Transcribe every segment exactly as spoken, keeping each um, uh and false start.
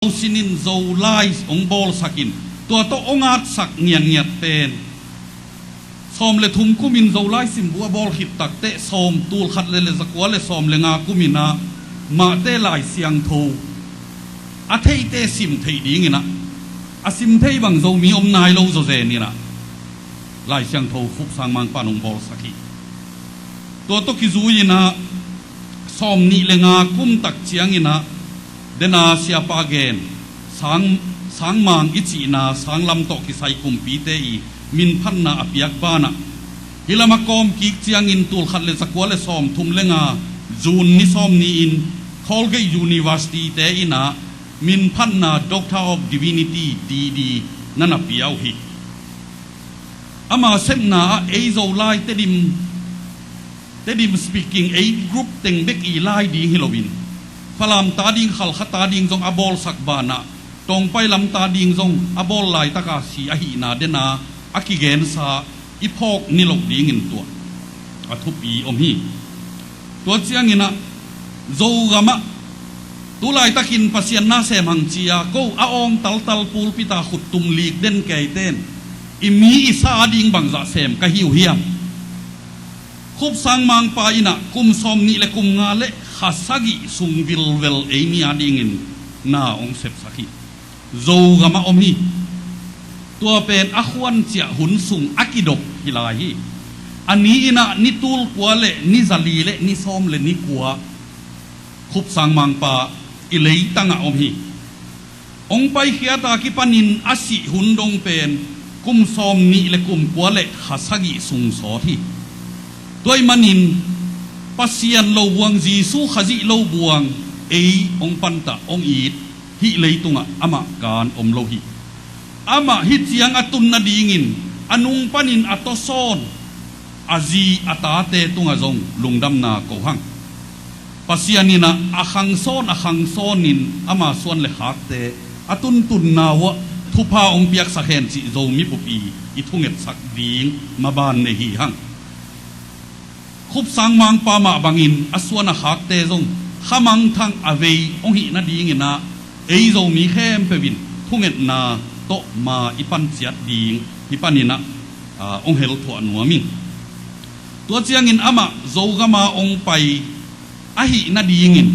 Zo sinin Zolai hong bawlsakin tua tawh hong atsak ngiatngiat pen sawm le thum kumin Zolai simbu a bawl khit takteh sawm, tulkhat le le zakua le sawm le nga kuminah mahte Lai Siangtho a theite sim theih dinginah a sim thei bang Zomi om nai lo zawzeninah Lai Siangtho Khup Sang Mangpa'n hong bawlsak hi. Tua tawh kizui-inah sawm nih le nga kum tak cianginah dena siapa gen sang, sangmang i cihna sanglam tawh kisai kumpite i minphatna a piak banah hih lamah kawm kik ciangin tulkhat le zakua le sawm thum le nga June ni sawm ni-in Colgate University-te innah minphatna Doctor of Divinity, D D, na na pia uh hi. Ama sepna ah ei Zolai Tedim, Tedim speaking ei group teng bek i lai ding hi loin Falam ta ding, Khalkha ta ding zong a bawlsak banah Tawngpai lam ta ding zong a bawl laitaka si ahihna dena a kigensa i phawk niloh dingin tua a thupi om hi. Tua cianginah Zogamah tulaitakin Pasian na sem hang cia ko a awng taltal pulpita khuttum lik den keiten i mi i sa a ding bangzah sem ka hi uh hiam? Khup Sang Mangpa innah kum sawm nih le kum nga le kha sagih sung vilvel ei mi a dingin na hong sepsak hi. Zogamah om hi. Tua pen a khuanciah hun sung a kidop hi lai hi. A ni innah ni tul kua le ni zali le ni sawm le ni kua Khup Sang Mangpa i leitangah om hi. Hong paikhiata kipanin a sih hun dong pen kum sawm nih le kum kua le kha sagih sung sawt hi. Tua ih manin Pasian lo buang, Jesu Khazih lo buang ei hong pantah hong it hih leitungah amah kaan om lo hi. Amah hih ciang a tun nadingin a nung panin a tawsawn a zi a tate tungah zong lungdamna ko hang. Pasian innah a khangsawn a khangsawn in ama suan le khakte a tuntunna uhah thupha hong piaksak hen cih Zomi bup i i thungetsak ding maban nei hi hang. Khup Sang Mangpa mah bangin a suan a khakte zong khamangthang a vei hong hih nadinginah ei Zomi khempeuh in thungetna tawh ma i panciat ding hih paninah, aa, hong helthuah nuam ing. Tua ciangin amah Zogama hong pai ahih nadingin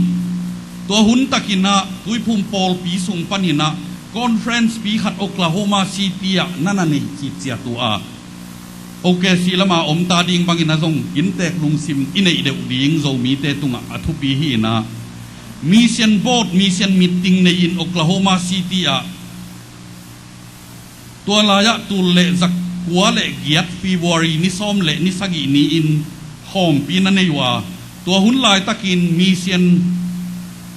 tua hun takinah Tuiphum pawlpi sung paninah conference pi khat Oklahoma City ah na na nei cipciat uh a, O K C lama om ta ding bangin a zong inntek lungsim i neih deuh ding Zomite tungah a thupi hi inah, Mission Board, Mission Meeting nei-in Oklahoma City ah tua lai-ah tul le zakua le giat February ni sawm le ni sagih ni-in khawmpi na nei uh a, tua hun laitakin mission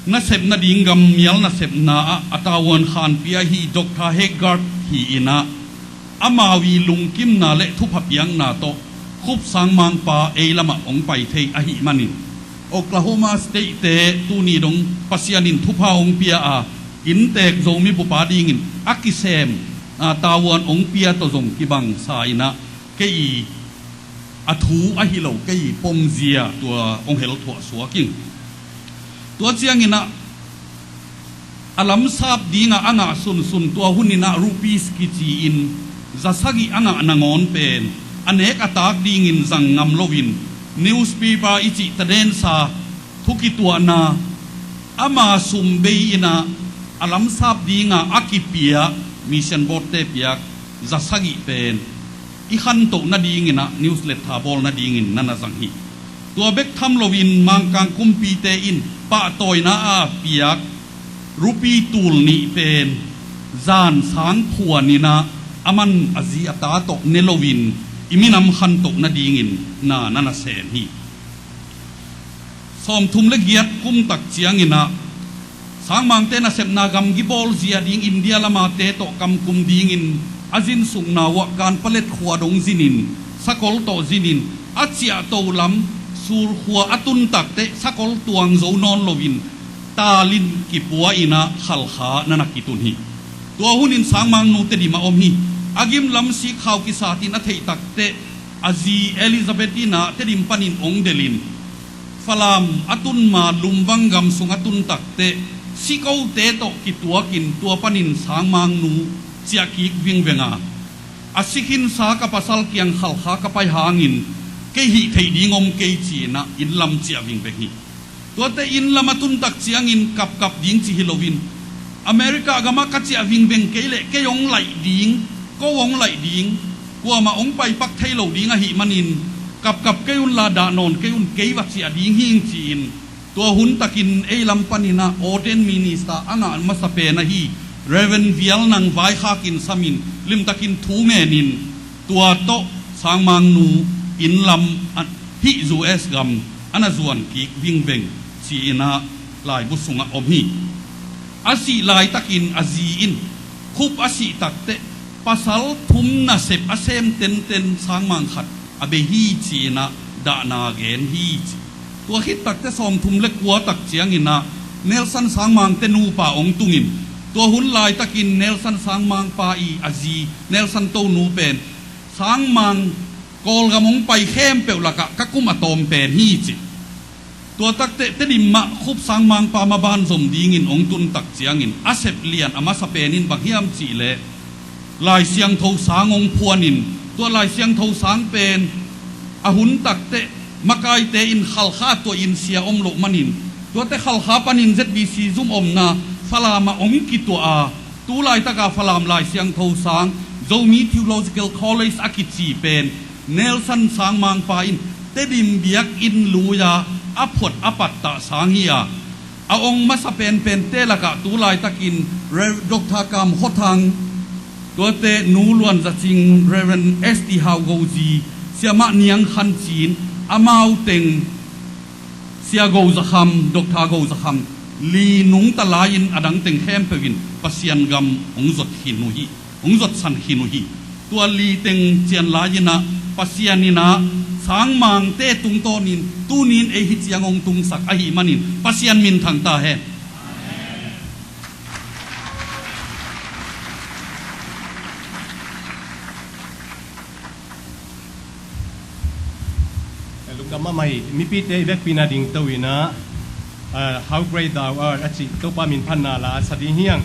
nasep nading gammial nasepna ah a tavuan khanpi ahi Doctor Haggard hi inah, amau i lungkimna le thupha piakna tawh Khup Sang Mangpa ei lamah hong pai thei ahih manin Oklahoma State-te tuni dong Pasian in thupha hong pia a, inntek Zomi bup a dingin a kisem, a, tavuan hong pia tawh zong kibangsa inah kei i a thu ahi lo kei i pomzia tua hong helthuah suak ing. Tua cianginah a lamsap dingah a ngah sunsun tua huninah rupees kici-in za sagih a ngah nangawn pen a nek a tak dingin zang ngam loin newspaper i cih tadensa thu kituahna ama sum bei inah a lamsap dinga a kipia Mission Board-te piak za sagih pen i khantoh nadinginah newsletter bawl nadingin na na zang hi. Tua bek tham loin Mangkang kumpite in pahtawina a piak rupi tul nih pen zan sang phuaninah a man a zi a ta tawh ne loin i minam khantoh nadingin na na na sem hi. Sawmthum le giat kum tak cianginah sangmangte nasepna gamgi bawl zia ding India lamate tawh kamkum dingin a zinsukna uhah Kanpalet khua dong zinin sakol tawh zinin a ciahto lam Sur khua a tun takteh sakol tuang zo nawn loin talin kipua inah Khalkha na na kitun hi. Tua hunin sangmang nu Tedim a om hi. A gim lam sikkhau kisatin a theih takteh a zi Elizabeth innah Tedim panin hong delhin Falam a tun ma Lumvang gam sung a tun takteh Sikote tawh kituakin tua panin sangmangnu ciahkik vingveng a, a si khinsa ka pasal kiang khalkha ka pai hangin kei hih theih ding om kei ci-in ah inn lam ciah vingveng hi. Tuate inn lam a tuntak ciangin kapkap ding ci hi loin, America gamah ka ciah vingveng kei leh kei hong laih ding, ko hong laih ding, kuamah hong paipak thei lo ding ahih manin kapkap kei unla dah nawn kei un, kei va ciah ding hing ci-in, tua hun takin ei lam panin ah ordained minister a ngah masa pen ahi Reverend Vial Nang vaikhakin samin limtakin thu ngenin, tua tawh sangmangnu inn lam a hih U S gam a na zuan kik vingveng ci-in ah laibu sungah om hi. A sih laitakin a zi in khup a sih takteh pasal thum nasep a sem tenten sangmang khat a bei hi ci-in ah dahna gen hi ci. Tua khit takteh sawmthum le kua tak ciangin ah Nelson sangmangte nupa hong tungin, tua hun laitakin Nelson sangmangpa i a zi Nelson tonu pen sangmang Kawlgam hong pai khempeuh lakah ka kum a tawm pen hi ci. Tua takteh Tedim mah khup sangmangpa maban zom dingin hong tun tak ciangin a sep lian a masa pen in bang hiam cihleh Lai Siangtho sang hong phuanin, tua Lai Siangtho sang pen a hun takteh makaite in khalkha tuahin sia om loh manin, tuate khalkha panin Z B C zum omna Falam ah hong kituah a, tu laitaka Falam Lai Siangtho sang Zomi Theological College a kici pen Nelson sangmangpa in Tedim biakinn lui-a a phuat a pattah sang hi a, a ong masa penpente lakah tu laitakin Rev. Doctor Kam Khua Thang, tuate Nu Luan Za Cing, Rev. S T Hau Go Zi, Siamah Niang Khan Cin, amau teng Sia Go Za Kham, Doctor Go Za Kham, li nungta lai-in a dang teng khempeuh in Pasian gam hong zot khin uh hi, hong zotsan khin uh hi. Tua li teng cian lai-in ah Pasian in ah sangmangte tungtawnin tuni-in ei hih ciang hong tungsak ahih manin Pasian minthang ta hen. Lungdam mahmah hi. Mipite i vekpi-in a dingto-in ah, ah, "How great thou art," a cih Topa min phatna la a sa ding hi hang.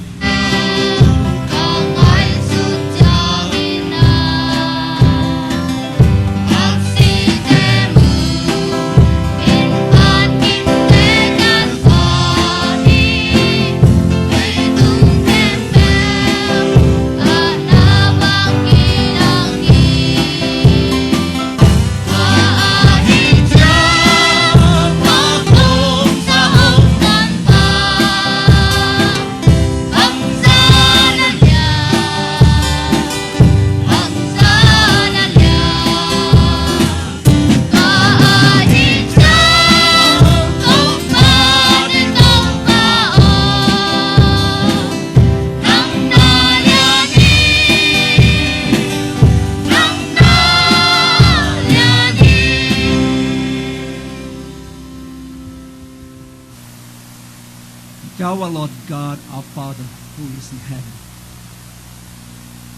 Thou art Lord God, our Father, who is in heaven.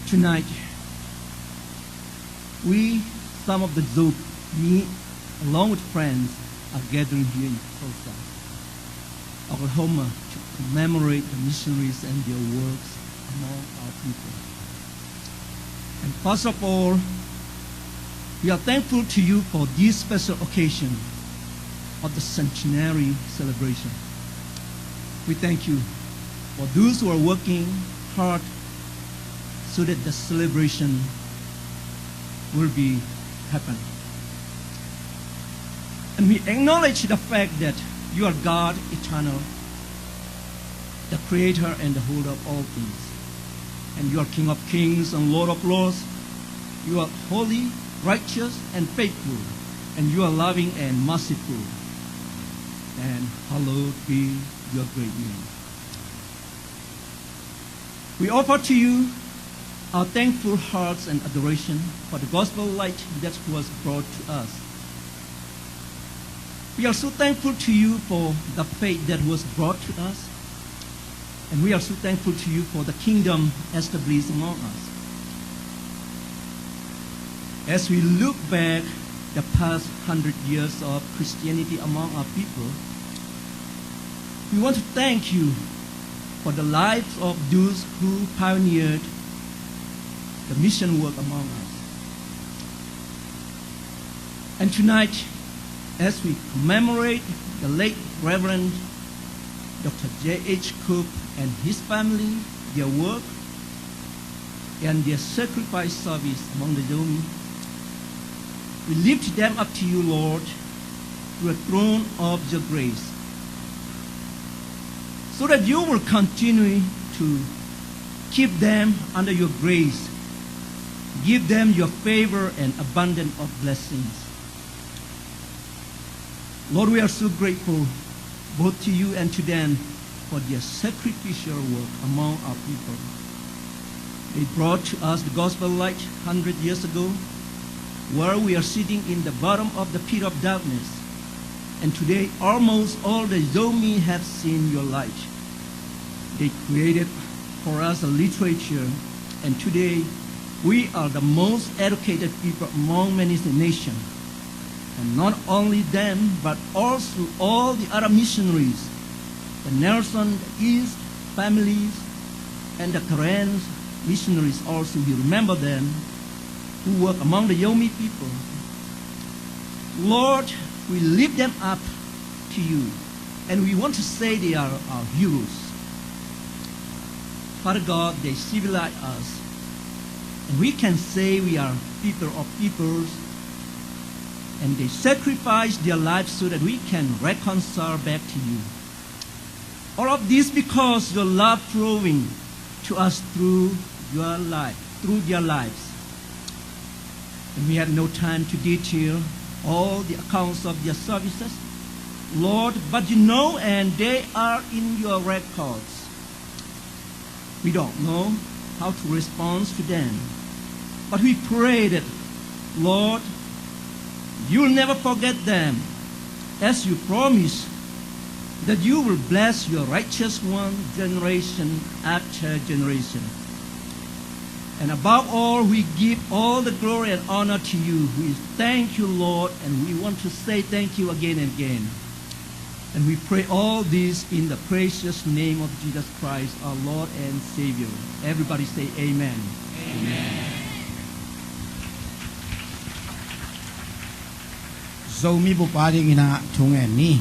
Tonight, we, some of the Zouk, me, along with friends, are gathering here in Tulsa, Oklahoma, to commemorate the missionaries and their works among our people. And first of all, we are thankful to you for this special occasion of the centenary celebration. We thank you for those who are working hard so that the celebration will be happen. And we acknowledge the fact that you are God eternal, the creator and the holder of all things. And you are King of kings and Lord of lords. You are holy, righteous, and faithful. And you are loving and merciful. And hallowed be your great name. We offer to you our thankful hearts and adoration for the gospel light that was brought to us. We are so thankful to you for the faith that was brought to us. And we are so thankful to you for the kingdom established among us. As we look back the past hundred years of Christianity among our people, we want to thank you for the lives of those who pioneered the mission work among us. And tonight, as we commemorate the late Reverend Doctor J H Cope and his family, their work, and their sacrifice service among the Zomi, we lift them up to you, Lord, to the throne of your grace, so that you will continue to keep them under your grace, give them your favor and abundance of blessings. Lord, we are so grateful both to you and to them for their sacrificial work among our people. They brought to us the gospel light hundred years ago, while we are sitting in the bottom of the pit of darkness. And today, almost all the Zomi have seen your light. They created for us a literature, and today we are the most educated people among many nations. And not only them, but also all the other missionaries, the Nelson, the East families, and the Karen missionaries also, we remember them, who work among the Zomi people. Lord, we lift them up to you, and we want to say they are our heroes. Father God, they civilize us, and we can say we are people of peoples, and they sacrifice their lives so that we can reconcile back to you. All of this because your love flowing to us through your life, through their lives. And we have no time to detail all the accounts of their services, Lord, but you know, and they are in your records. We don't know how to respond to them, but we pray that, Lord, you'll never forget them, as you promise that you will bless your righteous one generation after generation. And above all, we give all the glory and honor to you. We thank you, Lord, and we want to say thank you again and again. And we pray all this in the precious name of Jesus Christ, our Lord and Savior. Everybody say amen. Amen. Zomi bup a dingin ah thu ngen ni.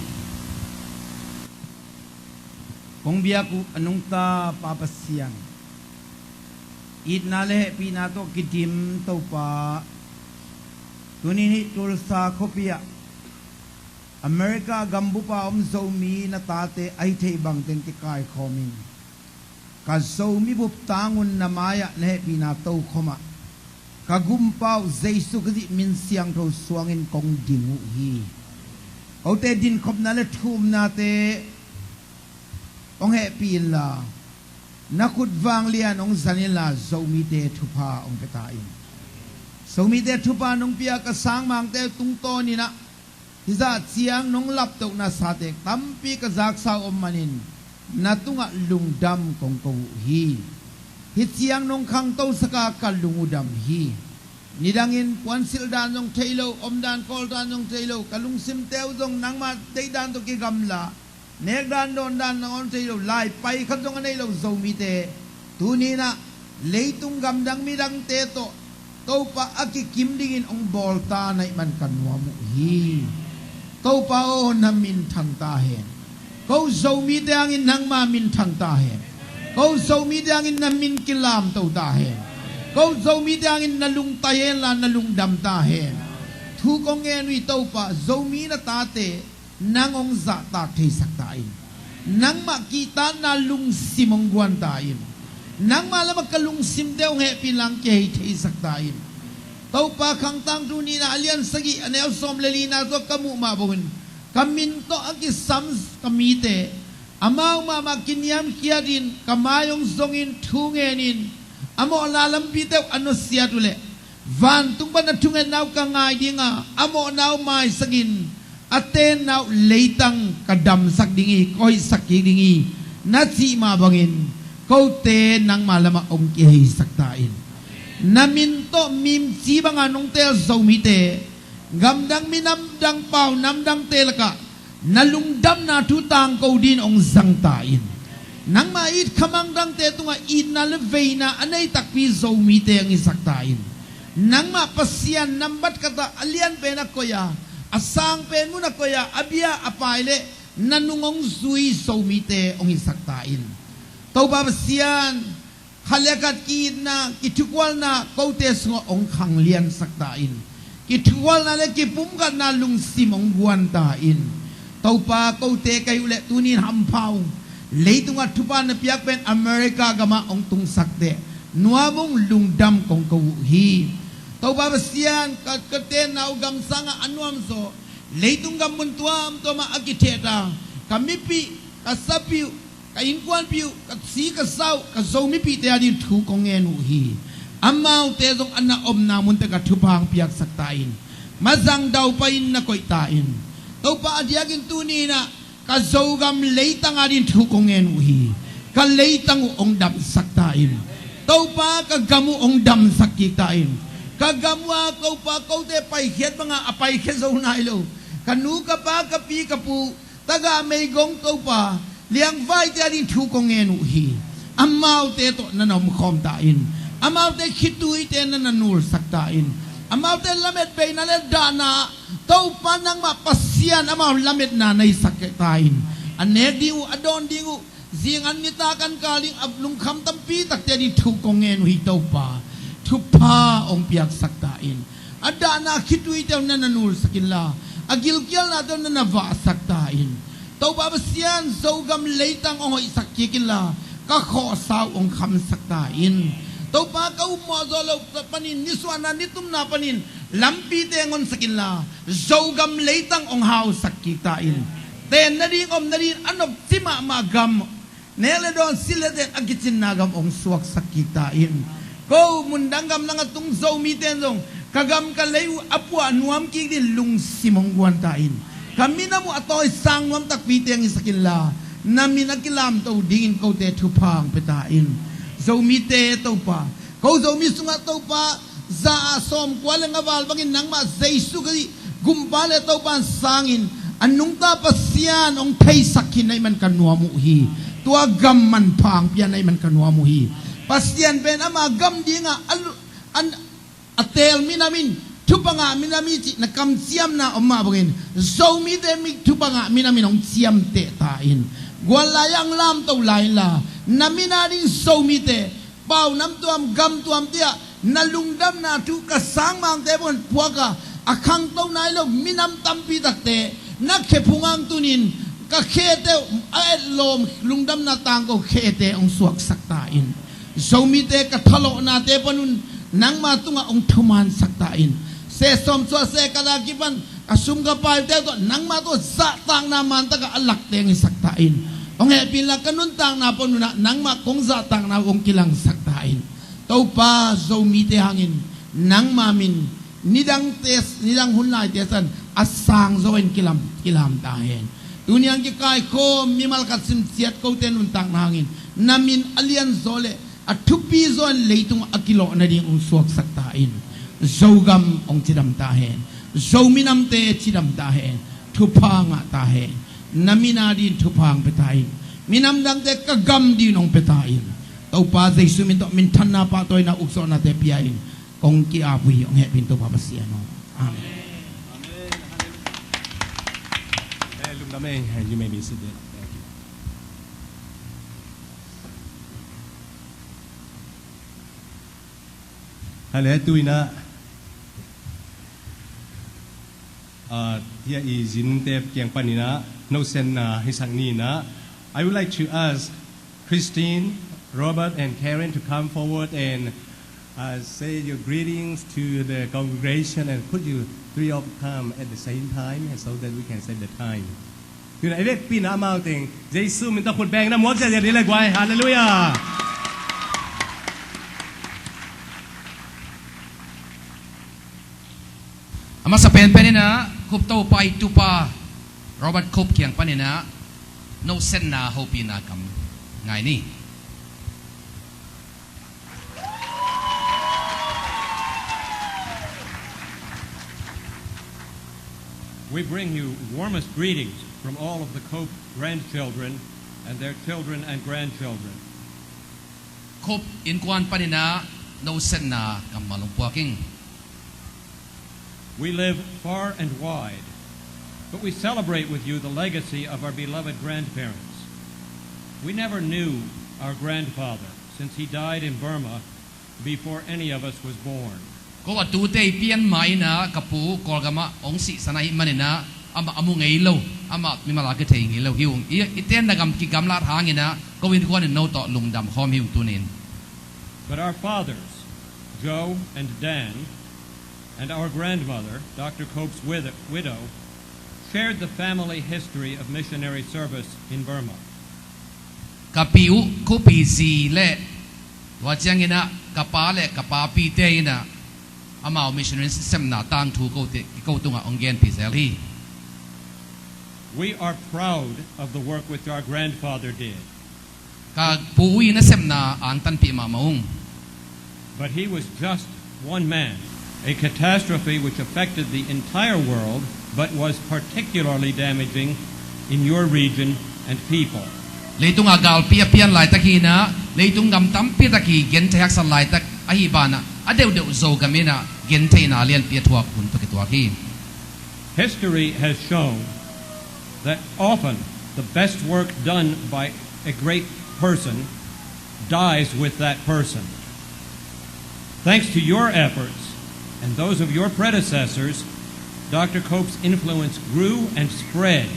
Kong biak uh a nungta Pa Pasian, itna le hehpihna tawh kidim Topa, tuni nih Tulsa khuapi ah America gambup a om Zomi na tate a hi thei bangteng kikaikhawm in, ka Zomi bup tangun na mai-ah na hehpihna tokhom ah ka gumpa uh Jesu Khazih min siangtho suangin kong ding uh hi. Kote dinkhopna le thu-umnate hong hehpih inla, na khut vanglian hong zan inla, Zomite thupha hong pia ta in. Zomite thupha nong pia ka sangmangte tungtawn in ah hizah ciang nong laptohna sate tampi ka zaksa uh om manin na tungah lungdam kong ko uh hi. Hih ciang nong khangtosak a ka lung uh dam hi. Nidangin puansilh dan zong thei lo, omdan kawldan zong thei lo, ka lungsimte uh zong nangmah deihdan tawh kigamla, nekdan dawndan zong om thei lo, laipai khat zong a nei lo Zomite tuni in ah leitung gamdang midangte tawh Topa a kikim dingin hong bawlta na hih man ka nuam uh hi. Topa aw, na minthang ta hen. Ko Zomite hangin nangma minthang ta hen. Ko Zomite hangin na min kilamto ta hen. Ko Zomite hangin na lungtai henla na lungdam ta hen. Thu kong ngen uh hi Topa, Zomi na tate nang hong zahtak theisak ta in. Nangmah kihtakna lungsim hong guan ta in. Nangmah lamah ka lungsimte hong hehpih inla hong kihei theisak ta in. Topa, Khang Tangthu nihna a lian sagih a neu sawm le lina tawh ka muh mah bangin ka min tawh a kisam ka mite amau mahmah kiniamkhiatin ka mai hong zongin thu ngenin a mawhna lampite uh a nusiat uhleh vantung pan a thungetna uh ka ngai dinga a mawhna uh maisakin a tenna uh leitang ka damsak ding hi, ka hoihsak kik ding hi na cih mah bangin kote nangma lamah hong kiheisak ta in. Na min tawh mimci banga nong teel Zomite gamdang minam dang pau namdangte lakah na lungdamna thu tangko din hong zang ta in. Nangmah it khamang dangte tungah itna le veina a nei takpi Zomite hong hisak ta in. Nangmah Pasian nambat khat ah a lian pen a koih a, a sang pen mun a koih a, a bia a pai le na nung hong zui Zomite hong hisak ta in. Topa Pasian, khat le khat ki-itna, kithukualna kote sungah hong khangliansak ta in. Kithukualna le kipumkhatna lungsim hong guan ta in. Topa, kote ka hih uh leh tuni in hampha ung. Leitungah thupha na piak pen America gamah hong tungsak teh nuam ung, lungdam kong ko uh hi. Topa Pasian, ka, ka tenna uh gam sangah a nuamzaw, leitung gam mun tuamtuamah a kithehta ka mipih, ka sapih uh, ka innkuanpih uh, ka si ka sa uh, ka Zomipihte ading thu kong ngen uh hi. Amaute zong a na omna munte ka thupha hong piaksak ta in. Mazang daupai-in na koih ta in. Topa, a diakin tuni inah ka Zogam leitang ading thu kong ngen uh hi. Ka leitang uh hong damsak ta in. Topa, ka gam uh hong damsak kik ta in. Ka gam uh a, Topa, kote paikhiat banga a paikhia zo nai lo, ka nu ka pa, ka pi ka pu, tagah meigong, Topa, liangvaite ading thu kong ngen uh hi. Amaute tawh na na omkhawm ta in. Amaute khituite na na nulsak ta in. Amaute lamet beina le dahna, Topa, nangmah Pasian amau lametna na hisak ta in. A nek ding uh, a dawn ding uh, zingan nitak an kal ding a lungkham tampi takte ading thu kong ngen uh hi, Topa. Thupha hong piaksak ta in. A dahna khituite uh na na nulsak inla, a gilkialnate uh na na vahsak ta in. Topa Pasian, Zogam leitang hong hoihsak kik inla, ka khawhsa uh hong khamsak ta in. Topa, ka upmawh zawh loh panin, nisuahna nitumna panin lampite hong honsak inla, Zogam leitang hong hausak kik ta in. Ten nading, om nading a nopci mahmah gam, nek le dawn, silh le ten a kicinna gam hong suaksak kik ta in. Ko mundang gam langah tung Zomite in zong ka gam ka lei uh a puah nuam kik ding lungsim hong guan ta in. Ka minam uh a tawisang nuam takpite hong hisak inla, na min a kilamto dingin kote thupha hong pia ta in. Zomite Topa, ko Zomi sungah Topa, za ah sawmkua le nga val bangin nangmah Jesu Khazih Gumpa le Topa in sangin a nungta Pasian hong theisak khin na hih man ka nuam uh hi. Tua gam manpha hong pia na hih man ka nuam uh hi. Pasian pen ama gam dingah a lu-, an, a teel minam in, thupha ngah minam hi cih na kamciamna om mah bangin, Zomite mi thupha ngah minam in hong ciamteh ta in. Gual lai-ah hong lamto lai inla, na min ading Zomite, pau nam tuam, gam tuam tiah na lungdamna thu ka sangmangte pun puak a, a khangto nai lo minam tampi takte na khe phung hang tunin ka khete uh a etlawm, lungdamna tangko khete hong suaksak ta in. Zomite ka thalawhnate panun nangma tungah hong thumansak ta in. Sehsawm suah seh ka la kipan ka sum ka paite tawh nangmah tawh zahtakna mantakah a lakte hong hisak ta in. Hong hehpih inla ka nuntakna pawn nunah nangmah kong zahtakna uh hong kilangsak ta in. Topa, Zomite hangin nangma min nidangte, nidang hun laite san a sangzaw in kilam, kilam ta hen. Tuni hang kikaikhawm mimal khat simsiat kote nuntakna hangin na min a lianzaw le a thupi zaw in leitung a kilawh nading hong suaksak ta in. Zogam hong cidam ta hen. Zomi namte cidam ta hen. Thupha ngah ta hen. Na min ading thupha hong pia ta in. Minam dangte ka gam ding hong pia ta in. Topa Jesu min tawh minthanna, pahtawina, ukzawhnate pia in. Kong ki-ap uh hi, hong hehpih in Topa Pasian aw. Amen. Amen. Hallelujah. Eh, lungdam ei. You may be seated. Thank you. Hale, tu-in ah, ah, tia i zinte kiang panin ah nosenna hisak ni-in ah, I would like to ask Christine, Robert, and Karen to come forward and, uh, say your greetings to the congregation, and could you three of come at the same time so that we can set the time? Tu-in ah i vekpi-in ah amau teng Jesu min tawh khut beng in ah muak ziahziah ding le guai. Halleluiah. A masa penpen in ah Cope Topa i tupa Robert Cope kiang panin ah nosenna hopihna kam ngai ni. We bring you warmest greetings from all of the Cope grandchildren and their children and grandchildren. Cope innkuan panin ah no sepna kammal hong puak ing. We live far and wide, but we celebrate with you the legacy of our beloved grandparents. We never knew our grandfather since he died in Burma before any of us was born. Ko a tute i pian ma in ah ka pu Kawlgam ah hong sihsan ahih manin ah amah a mu ngei lo, amah mimal a kithei ngei lo hi ung. I, i tenna gam kigamlat hangin ah ko innkuan in no tawh lungdam khawm hi ung tuni in. But our fathers, Joe and Dan, and our grandmother, Doctor Cope's wid- widow, shared the family history of missionary service in Burma. Ka pi uh, Cope zi le tua ciangin ah ka pa le ka papite in ah amau missionary sepna tangthu kote, ko tungah hong genpih zel hi. We are proud of the work which our grandfather did. Ka pu uh i nasepna angtanpih mahmah ung. But he was just one man, a catastrophe which affected the entire world but was particularly damaging in your region and people. Leitungah galpi a pian laitak hi in ah, leitung gam tampi tak i genthei haksat laitak ahi banah a deuhdeuh Zogam in ah gentheihna lianpi a thuak hun tawh kituak hi. History has shown that often the best work done by a great person dies with that person. Thanks to your efforts and those of your predecessors, Doctor Cope's influence grew and spread.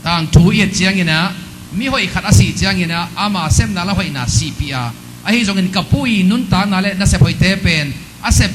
Tangthu i et ciangin ah, mi hoih khat a sih ciangin ah ama sepna la hoihna sihpih a, ahi zongin ka pu i nuntakna le nasep hoihte pen a sep